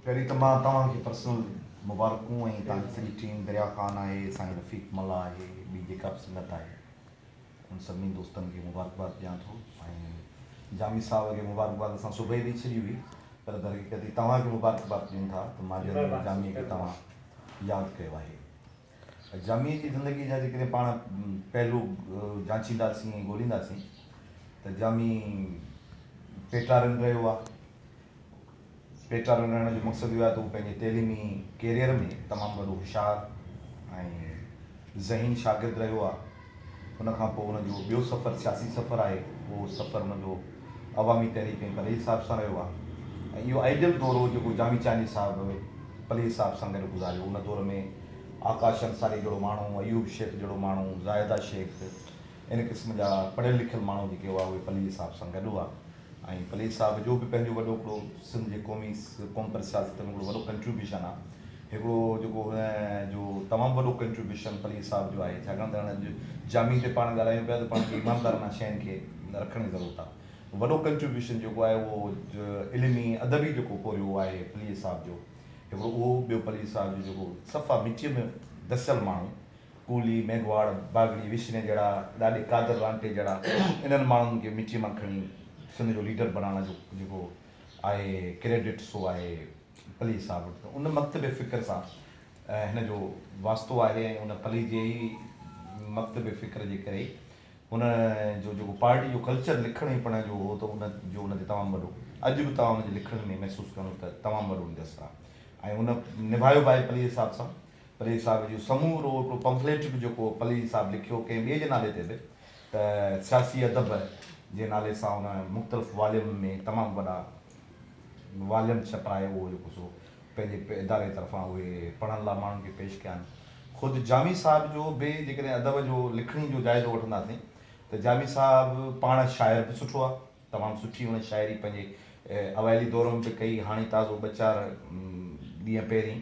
پهرين ته مان توهان کي پرسنل مبارڪون ۽ توهان جي سڄي ٽيم دريا خان آهي سائين رفيق ملاح آهي ٻي جيڪا به سنگت آهي ان سڀني دوستن کي مبارڪباد ڏيان ٿو ۽ جامي صاحب کي مبارڪباد اسان صبح ئي ڏئي ڇڏي هئي پر درحقيقت هي توهان کي مبارڪباد ڏيون ٿا ته مانجهند ۾ جامي کي توهان ياد ڪيو آهي. جامي جي زندگي جا جيڪڏهن پاڻ پهلو جانچينداسين ۽ ڳولينداسين ته جامي پيٽارن رهيو آهي. پيٽارن رهڻ جو مقصد اهو آهي ته هو پنهنجي تعليمي ڪيريئر ۾ تمام وڏو هوشيار ۽ ذهين شاگرد رهيو آهي. ان کان پوء هن جو ٻيو سفر سياسي سفر آهي. اهو سفر هن جو عوامي تحريڪ ۽ پليجي صاحب سان رهيو آهي ۽ اهو آئيڊيل دور هو جيڪو جامي چانڊيي صاحب پليجي صاحب سان گڏ گذاريو. ان دور ۾ آڪاش انصاري جهڙو ماڻهو، ايوب شيخ جهڙو ماڻهو، زاهده شيخ ان قسم جا پڙهيل لکيل ماڻهو جيڪي هئا اهي پليجي صاحب سان گڏ هئا. ۽ پليجي صاحب جو به پنهنجو وڏو هڪڙو سنڌ جي قومي قومپرست سياست ۾ هڪڙو وڏو ڪنٽريبيوشن آ هڪڙو جيڪو هن جو تمام وڏو ڪنٽريبيوشن پليجي صاحب جو آهي ڇاڪاڻ ته هاڻي اڄ جامي تي پاڻ ڳالهايون پيا ته پاڻ کي ايماندارانه شين کي رکڻ جي ضرورت آ وڏو ڪنٽريبيوشن جيڪو آهي اهو علمي ادبي جيڪو پورهيو آهي پليجي صاحب جو هڪڙو اهو ٻيو پليجي صاحب جو جيڪو صفا مٽيء ۾ دسيل ماڻهو ڪولهي، ميگهواڙ، باگڙي، وشني جهڙا، ڏاڏي قادر رانٽي جهڙا انهن ماڻهن کي مٽيء مان کڻي سنڌ جو ليڊر بڻائڻ جو جيڪو آهي ڪريڊٽ سو آهي پليجي صاحب وٽ ته ان مڪتب فڪر سان هن جو واسطو آهي ۽ ان پليجي ئي مڪتب فڪر جي ڪري ئي هن جو جيڪو پارٽي جو ڪلچر لکڻ ۽ پڙهڻ جو هو ته ان جو ان تي تمام وڏو اڄ به توهان ان جي لکڻين ۾ محسوس ڪندو ته تمام وڏو ان جو اثر آهي ۽ ان نڀايو به آهي پليجي صاحب سان. پليجي صاحب جو سمورو هڪڙو پمفليٽ به جيڪو پليجي صاحب لکيو ڪنهن ٻئي جي نالي تي به ته سياسي ادب جي نالي سان ان مختلف واليم ۾ تمام وڏا واليم ڇپرائي اهو جيڪو سو پنهنجي اداري طرفان اهي پڙهڻ لاء ماڻهن کي پيش ڪيا آهن. خود جامي صاحب جو به جيڪڏهن ادب جو لکڻي جو جائزو وٺنداسين ته جامي صاحب پاڻ شاعر به سٺو آهي تمام سٺي هن شاعري پنهنجي اوائلي دور ۾ به ڪئي هاڻي تازو ٻه چار ڏينهن پهرين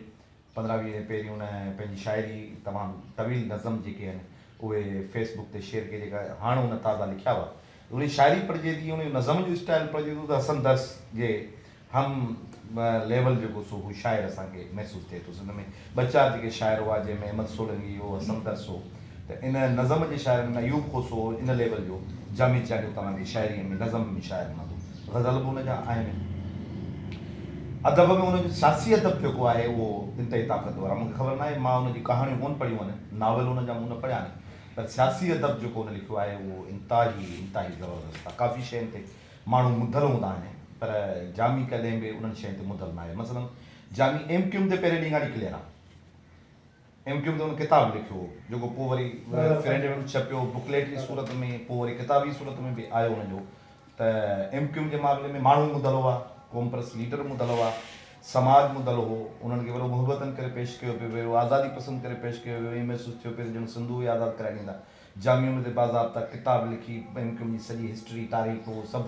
پندرهن ويهه ڏينهن پهرين هن پنهنجي شاعري تمام طويل نظم جيڪي آهن اهي فيس بڪ تي شيئر ڪئي جيڪا هاڻ هن تازا لکيا هئا ان جي شاعري پڙهجي ٿي ان جو نظم جو اسٽائل پڙهجي ٿو ته حسن درس جي هم ليول جيڪو سو هو شاعر اسان کي محسوس ٿئي ٿو سنڌ ۾ ٻه چار جيڪي شاعر هئا جنهن ۾ احمد سولنگي هو حسن درس هو ته ان نظم جي شاعرن ۾ ايوب کوسو هو ان ليول جو جامي چانڊيو توهان کي شاعريء ۾ نظم ۾ شاعر ملندو. غزل به ان جا آهن. ادب ۾ ان جو سياسي ادب جيڪو آهي اهو انتهائي طاقتور آهي. مون کي خبر ناهي مان ان جون ڪهاڻيون ڪونه پڙهيون آهن، ناول ان جا مون نه پڙهيا آهن پر سياسي ادب جيڪو هن لکيو آهي اهو انتهائي انتهائي زبردست آهي. ڪافي شين تي ماڻهو مڌل هوندا آهن پر جامي ڪڏهن به انهن شين تي مڌل ناهي. مثلاً جامي ايم ڪيو ايم تي پهرين ڏينهن کان وٺي ڪليئر آهي. ايم ڪيو ايم تي هن ڪتاب لکيو هو، جيڪو پوء وري فرينڊ ۾ به ڇپيو، بڪليٽ جي صورت ۾، پوء وري ڪتابي صورت ۾ به آيو هن جو ته ايم ڪيو ايم جي معاملي ۾ ماڻهو مدل هئا، قومپرست ليڊر مدل هئا، سماج مدل هو، انهن کي وڏو محبتن ڪري پيش ڪيو پيو ويو، آزادي پسند ڪري پيش ڪيو ويو، ائين محسوس ٿيو پئي ته ڄڻ سنڌو ئي آزاد ڪرائي ڏيندا. جامي ان تي باضابطا ڪتاب لکي ايم ڪيو ايم جي سڄي هسٽري، تاريخ اهو سڀ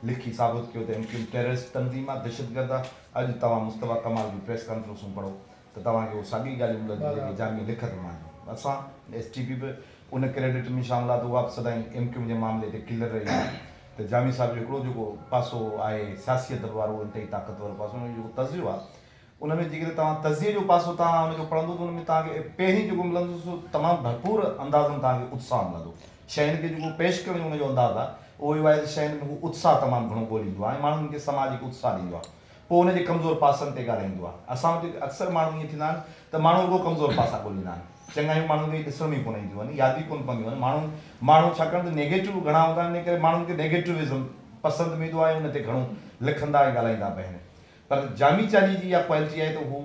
لکي ثابت ڪيو ته ايم ڪيو ايم ٽيررسٽ تنظيم آ، دهشتگرد آ، اڄ توهان مصطفيٰ ڪمال جون پريس ڪانفرنسون پڙهو ته توهان کي اهي ساڳيون ڳالهيون ملنديون جيڪي جامع لکت مان آهن. اسان ايس ٽي پي به ان ڪريڊٽ ۾ شامل آهي ته اها به سدائين ايم ڪيو ايم جي معاملي تي ڪليئر رهي آهي ته جامع صاحب جو هڪڙو جيڪو پاسو آهي سياسي ادب وارو انتهائي طاقتور پاسو ان جو جيڪو تجزيو آهي ان ۾ جيڪڏهن توهان تجزيي جو پاسو توهان ان جو پڙهندو ته ان ۾ توهان کي پهرين جيڪو ملندو سو تمام ڀرپور انداز ۾ توهان کي اتساهه ملندو شين کي جيڪو پيش ڪرڻ جو ان جو انداز آهي اهو اهو آهي ته شين ۾ هو اتساهه تمام گهڻو ڳوليندو آهي ۽ ماڻهن کي سماج کي اتساهه ڏيندو آهي. پوء ان جي ڪمزور پاسن تي ڳالهائيندو آهي. اسان وٽ اڪثر ماڻهو ائين ٿيندا آهن ته ماڻهو رڳو ڪمزور پاسا ڳوليندا آهن. چڱايون ماڻهن کي ڏسڻ ۾ ئي ڪونه اينديون آهن، ياد ئي ڪونه پونديون آهن. ماڻهو ماڻهو ڇاڪاڻ ته نيگيٽو گهڻا هوندا آهن، ان ڪري ماڻهن کي نيگيٽوزم پسند به ايندو آهي ۽ ان تي گهڻو لکندا ۽ ڳالهائيندا به آهن. پر جامي چالي جي اها ڪوالٽي آهي ته هو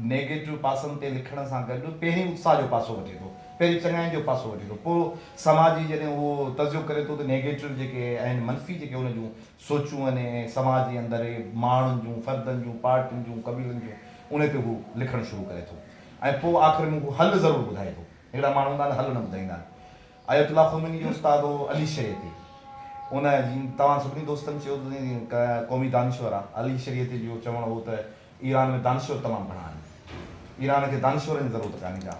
نيگيٽو پاسن تي لکڻ سان گڏ پهرين اتساهه جو پاسو وٺي ٿو، پهرين چڱاين جو پاسو وٺي ٿو، پوء سماجي جڏهن اهو تجزيو ڪري ٿو ته نيگيٽو جيڪي آهن منفي جيڪي ان جون سوچون ۽ سماج جي اندر ماڻهن جون، فردن جون، پارٽين جون، قبيلن جون ان تي هو لکڻ شروع ڪري ٿو ۽ پوء آخر ۾ هو حل ضرور ٻڌائي ٿو. هڪڙا ماڻهو هوندا آهن حل نه ٻڌائيندا آهن. آيت الله خميني جو استاد هو علي شريعتي. ان جي توهان سڀني دوستن چيو ته قومي دانشور آهي. علي شريعتي جو چوڻ هو ته ايران ۾ دانشور تمام گهڻا آهن. ايران کي دانشورن جي ضرورت ڪانهي ڪا.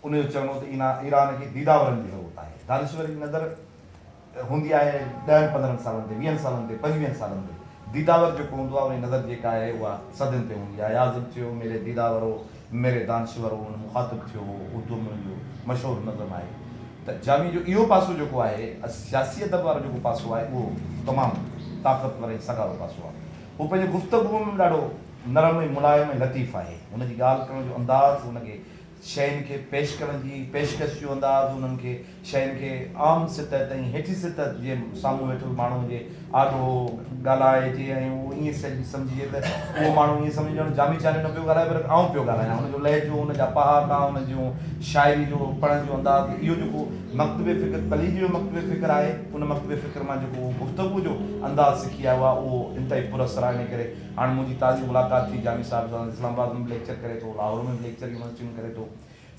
ان جو چوڻ هو ته ايران کي ديداورن جي ضرورت آهي. دانشور جي نظر هوندي آهي ڏهن پندرهن سالن تي، ويهن سالن تي، پنجويهن سالن تي. ديداور جيڪو هوندو آهي، ان جي نظر جيڪا آهي اها صدين تي هوندي آهي. اياز به چيو، ميري ديداورو، ميري دانشورو، ان مخاطب ٿيو هو، اردوء ۾ ان جو مشهور نظم آهي. ته جامي جو اهو پاسو جيڪو آهي، سياسي ادب وارو جيڪو پاسو آهي، اهو تمام طاقتور ۽ سگهارو پاسو آهي. هو پنهنجي گفتگوء ۾ به ڏاڍو نرم ۽ ملائم ۽ لطيف آهي. هن جي ڳالهه ڪرڻ جو انداز، هن کي شين کي پيش ڪرڻ جي پيشڪش جو انداز، انهن کي شين کي عام سطح تائين هيٺين سطح جي سامهون ويٺل ماڻهوء جي آڏو ڳالهائجي ۽ اهو ائين سمجهجي ته اهو ماڻهو ائين سمجهي ڄڻ جامي چانڊيو نه پيو ڳالهائي پر آئون پيو ڳالهايان. هن جو لهجو، هن جا پهاڪا، هن جون شاعري جو پڙهڻ جو انداز اهو جيڪو مڪتب فڪر پليجي جو مڪتب فڪر آهي ان مڪتب فڪر مان جيڪو هو گفتگو جو انداز سکي آيو آهي اهو انتهائي پر اثر آهي. انهي ڪري هاڻ منهنجي تازي ملاقات ٿي جامي صاحب سان، اسلام آباد ۾ به ليڪچر ڪري ٿو، لاهور ۾ به ليڪچر يونيورسٽي ۾ ڪري ٿو،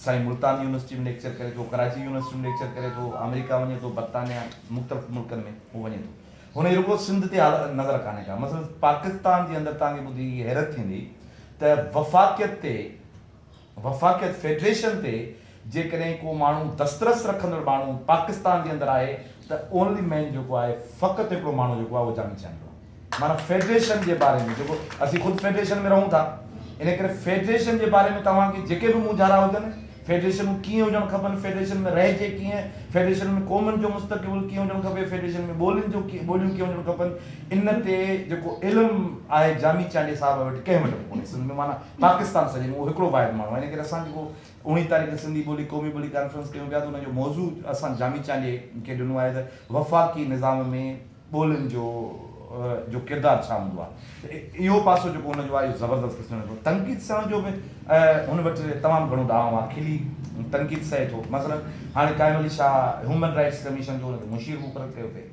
سائين ملتان يونيورسٽي ۾ ليڪچر ڪري ٿو، ڪراچي يونيورسٽي ۾ ليڪچر ڪري ٿو، آمريڪا وڃي ٿو، برطانيا، مختلف ملڪن ۾ هو وڃي ٿو. هن جي رڳو سنڌ تي نظر ڪانهي ڪا. مثلاً پاڪستان جي اندر توهان کي ٻڌي حيرت ٿيندي ته وفاقيت تي، وفاقيت، فيڊريشن، تي جيڪڏهن ڪو ماڻهو دسترس رکندڙ ماڻهو پاڪستان جي اندر آهي ته اونلي مين جيڪو آهي فقط هڪڙو ماڻهو جيڪو آهي اهو جامي چانڊيو آهي. معنيٰ فيڊريشن جي باري ۾ جيڪو اسين خود فيڊريشن ۾ رهون ٿا ان ڪري فيڊريشن جي باري ۾ توهان کي جيڪي به مونجهارا هجن، فيڊريشنون ڪيئن هجڻ کپن، فيڊريشن ۾ رهجي ڪيئن، فيڊريشن ۾ قومن جو مستقبل ڪيئن هجڻ کپي، فيڊريشن ۾ ٻولين جو ٻوليون ڪيئن هجڻ کپن، ان تي جيڪو علم آهي جامي چانڊيي صاحب وٽ ڪنهن وٽ به ڪونهي سنڌ ۾ معنيٰ پاڪستان سڄي ۾ اهو هڪڙو واحد ماڻهو آهي ان ڪري اسان جيڪو اوڻيهه تاريخ سنڌي ٻولي قومي ٻولي ڪانفرنس ڪيون پيا ته ان جو موضوع اسان جامي چانڊيي کي ڏنو آهي ته وفاقي نظام ۾ ٻولين جو جو ڪردار ڇا هوندو آهي ته اهو پاسو جيڪو هن جو آهي اهو زبردست قسم جو تنقيد سهڻ جو به هن وٽ تمام گهڻو ڏانء آهي کلي تنقيد سهي ٿو مثلا هاڻي Qaim Ali Shah human rights commission جو هن کي مشير مقرر ڪيو پئي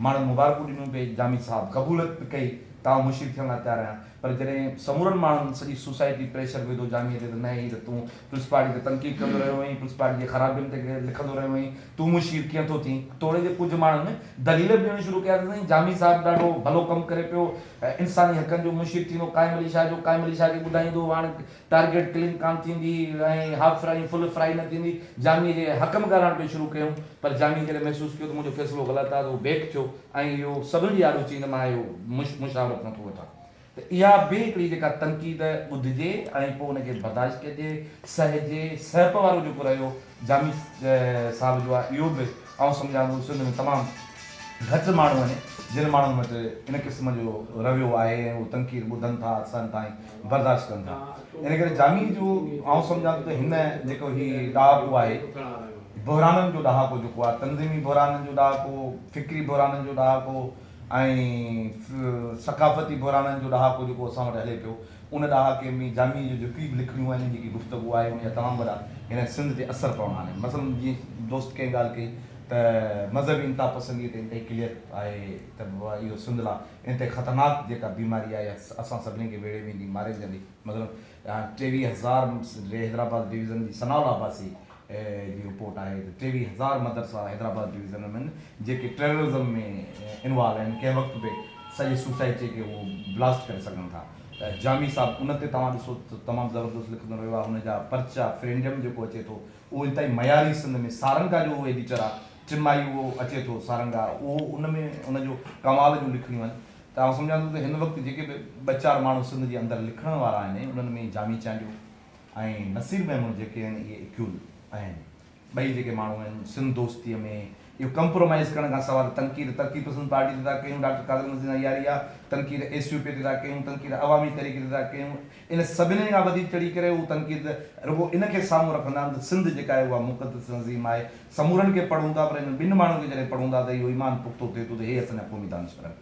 ماڻهن مبارڪون ڏنيون پئي جامي صاحب قبولت به ڪئي ته آئون مشير ٿيڻ لاء تيار آهيان پر جڏهن سمورن ماڻهن سڄي سوسائٽي پريشر وڌو جامي تي ته نه هي ته تون پيپلز پارٽي تي تنقيد ڪندو رهيو آهين، پيپلز پارٽي جي خرابين تي لکندو رهيو آهين، تون مشير ڪيئن ٿو ٿين؟ توڙي جو ڪجهه ماڻهن دليل به ڏيڻ شروع ڪيا ته سائين جامي صاحب ڏاڍو ڀلو ڪم ڪري پيو، انساني حقن جو مشير ٿيندو، قائم علي شاهه جو قائم علي شاهه کي ٻڌائيندو هاڻ ٽارگيٽ ڪلنگ ڪانه ٿيندي ۽ هاف فرائي فل فرائي نه ٿيندي، جامي جي حق ۾ ڳالهائڻ پئي شروع ڪيون پر جامي جڏهن محسوس ڪيو ته منهنجو فيصلو غلط آهي ته هو بيڪ ٿيو ۽ اهو سڀني جي آڏو چيائين ته مان اهو مشاورت نٿو وٺان. ته اها به هڪڙي جيڪا تنقيد ٻڌجي ۽ پوء ان کي برداشت ڪجي، سهجي، سهپ وارو جيڪو رهيو جامي صاحب جو آهي اهو به آئون سمجهان ٿو سنڌ ۾ تمام گهٽ ماڻهو آهن جن ماڻهن وٽ ان قسم جو رويو آهي ۽ اهو تنقيد ٻڌن ٿا، سهن ٿا ۽ برداشت ڪن ٿا. ان ڪري جامي جو آئون سمجهان ٿو ته هن جيڪو هي ڏهاڪو آهي بحرانن جو ڏهاڪو جيڪو آهي تنظيمي بحرانن جو ڏهاڪو، فڪري بحرانن جو ڏهاڪو، ۽ ثقافتي بحرانن جو ڏهاڪو جيڪو اسان وٽ هلي پيو، ان ڏهاڪي ۾ جامي جون جيڪي به لکڻيون آهن، جيڪي گفتگو آهي، ان جا تمام وڏا هن سنڌ تي اثر پوڻا آهن. مثلاً جيئن دوست ڪنهن ڳالهه ڪئي ته مذهبي انتها پسنديء تي انتهائي ڪليئر آهي ته اهو سنڌ لاء انتهائي خطرناڪ جيڪا بيماري آهي اها اسان سڀني کي ويڙهي ويندي، ماري وجهندي. مثلاً 23,000 حيدرآباد ڊويزن جي ثناء الله عباسي جي رپورٽ آهي ته 23,000 مدرسا حيدرآباد ڊويزن ۾ آهن جيڪي ٽيررزم ۾ انوالو آهن ڪنهن وقت به سڄي سوسائٽي کي هو بلاسٽ ڪري سگهن ٿا ته جامي صاحب ان تي توهان ڏسو ته تمام زبردست لکندو رهيو آهي هن جا پرچا فرينڊم جيڪو اچي ٿو اهو انتهائي معياري سنڌ ۾ سارنگا جو اهو ايڊيٽر آهي ٽمائي اهو اچي ٿو سارنگا اهو ان ۾ ان جو ڪمال جون لکڻيون آهن ته آئون سمجهان ٿو ته هن وقت جيڪي به ٻه چار ماڻهو سنڌ جي اندر لکڻ وارا آهن انهن ۾ جامي چانڊيو ۽ نصير ميمڻ جيڪي آهن اهي اڪيول آهن. ٻئي جيڪي ماڻهو آهن سنڌ دوستيء ۾ اهو ڪمپرومائيز ڪرڻ کان سواء ته تنقيد ترقي پسند پارٽي تي ٿا ڪيون، ڊاڪٽر قادر مجيد سان ياري آ، تنقيد ايس يو پي تي ٿا ڪيون، تنقيد عوامي تحريڪ تي ٿا ڪيون، ان سڀني کان وڌي چڙهي ڪري هو تنقيد رڳو ان کي سامهون رکندا آهن ته سنڌ جيڪا آهي اها مقدس تنظيم آهي، سمورن کي پڙهون ٿا پر انهن ٻن ماڻهن کي جڏهن پڙهون ٿا ته اهو ايمان پختو ٿئي ٿو ته هي اسان جا قومي دانشور آهن.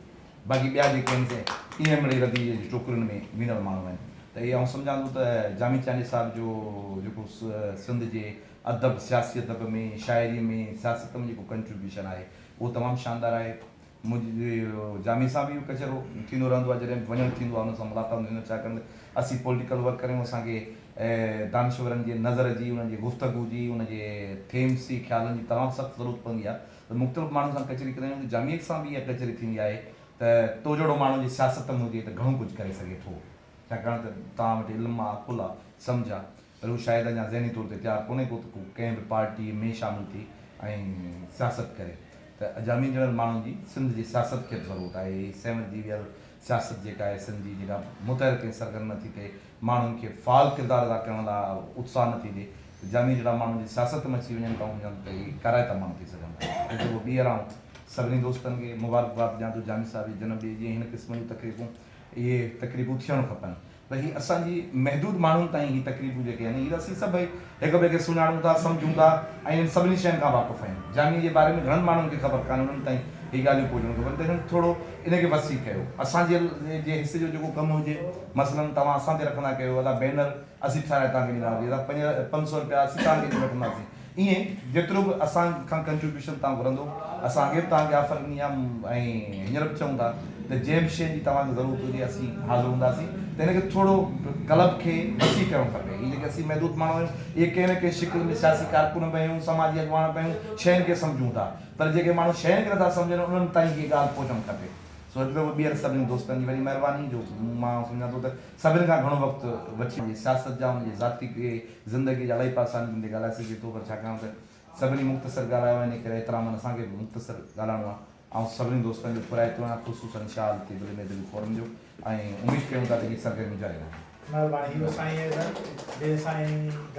باقي ٻيا جيڪي آهن سي ائين مڙئي ردي جي ٽوڪرين ۾ ويندڙ ماڻهو آهن ته اهي آئون سمجهان ٿو ته جامي چانڊيي صاحب جو جيڪو سنڌ جي ادب سياسي ادب ۾ شاعري ۾ سياست ۾ جيڪو ڪنٽريبيوشن آهي اهو تمام شاندار آهي منهنجي جامي سان به اهو ڪچهرو ٿيندو رهندو آهي جڏهن به وڃڻ ٿيندو آهي ان سان ملاقات ٿيندي آهي ڇاڪاڻ ته اسين پوليٽيڪل ورڪ ڪريون اسان کي دانشورن جي نظر جي انهن جي گفتگو جي ان جي ٿيمس جي خيالن جي تمام سخت ضرورت پوندي آهي ته مختلف ماڻهن سان ڪچهري ڪندا آهيون ته جاميء سان به اها ڪچهري ٿيندي آهي ته تو جهڙو ماڻهو جي سياست ۾ هجي ته گهڻو ڪجهه ڪري سگهي ٿو ڇاڪاڻ ته توهان وٽ علم آ عقل آ سمجهه آ پر هو شايد اڃا ذهني طور تي تيار ڪونهي ڪو ته ڪو ڪنهن به پارٽيء ۾ شامل ٿي ۽ سياست ڪري ته جامي جهڙن ماڻهن جي سنڌ جي سياست کي به ضرورت آهي. هي سينور جي ويل سياست جيڪا آهي سنڌ جي جيڪا متحرڪ ۽ سرگرم نٿي ٿئي، ماڻهن کي فعال ڪردار ادا ڪرڻ لاء اتساهه نٿي ڏي ته جامي جهڙا ماڻهو جي سياست ۾ اچي وڃن ته آئون سمجهان ٿو ته اهي ڪارائتا ماڻهو ٿي سگهن ٿا. هڪ دفعو ٻيهر آئون سڀني دوستن کي مبارڪباد ڏيان ٿو جامي صاحب جي جنم ڏينهن جي ۽ هن قسم جون تقريبون اهي تقريبون ٿيڻ کپن پر هي اسان جي محدود ماڻهن تائين هي تقريبون جيڪي آهن هي ته اسين سڀئي هڪ ٻئي کي سڃاڻون ٿا سمجهون ٿا ۽ انهن سڀني شين کان واقف آهيون جامي جي باري ۾ گهڻن ماڻهن کي خبر ڪانهي انهن تائين هي ڳالهيون پهچڻ کپن ته هنن ٿورو ان کي وسيع ڪيو اسان جي جي حصي جو جيڪو ڪم هجي مثلاً توهان اسان تي رکندا ڪيو ادا بينر اسين ٺهرائي توهان کي ڏينداسين ادا 500 رپيا اسين توهان کي وٺنداسين ائين جيترو به اسان کان ڪنٽريبيوشن توهان گهرندو اسان اڳي به توهان کي آفر ڏني آهي ۽ هينئر به چئون ٿا ته جنهن به شيء جي توهان کي ضرورت هجي اسين حاضر هونداسين ته هن کي ٿورو ڪلب کي وسيع ڪرڻ کپي هي جيڪي اسين محدود ماڻهو آهيون اهي ڪنهن نه ڪنهن شڪل ۾ سياسي ڪارڪن به آهيون سماجي اڳواڻ به آهيون شين کي سمجهون ٿا پر جيڪي ماڻهو شين کي نٿا سمجهن انهن تائين هيء ڳالهه پهچڻ کپي. سو هڪ دفعو ٻيهر سڀني دوستن جي وڏي مهرباني جو مان سمجهان ٿو ته سڀني کان گهڻو وقت وٺي ان جي سياست جا ان جي ذاتي زندگي جا الاهي پاسا آهن جن تي ڳالهائي سگهجي ٿو پر ڇاڪاڻ ته سڀني مختصر ڳالهايو آهي ان ڪري احترامن اسان کي به مختصر ڳالهائڻو آهي. آئون سڀني دوستن جو ٿورائتو آهيان خصوصن شاهه لطيف علم ادبي فورم جو ۽ اميد ڪيون ٿا ته هي سرگرميون جاري رهنديون. مهرباني هيو سائين ايضا جنهن سائين.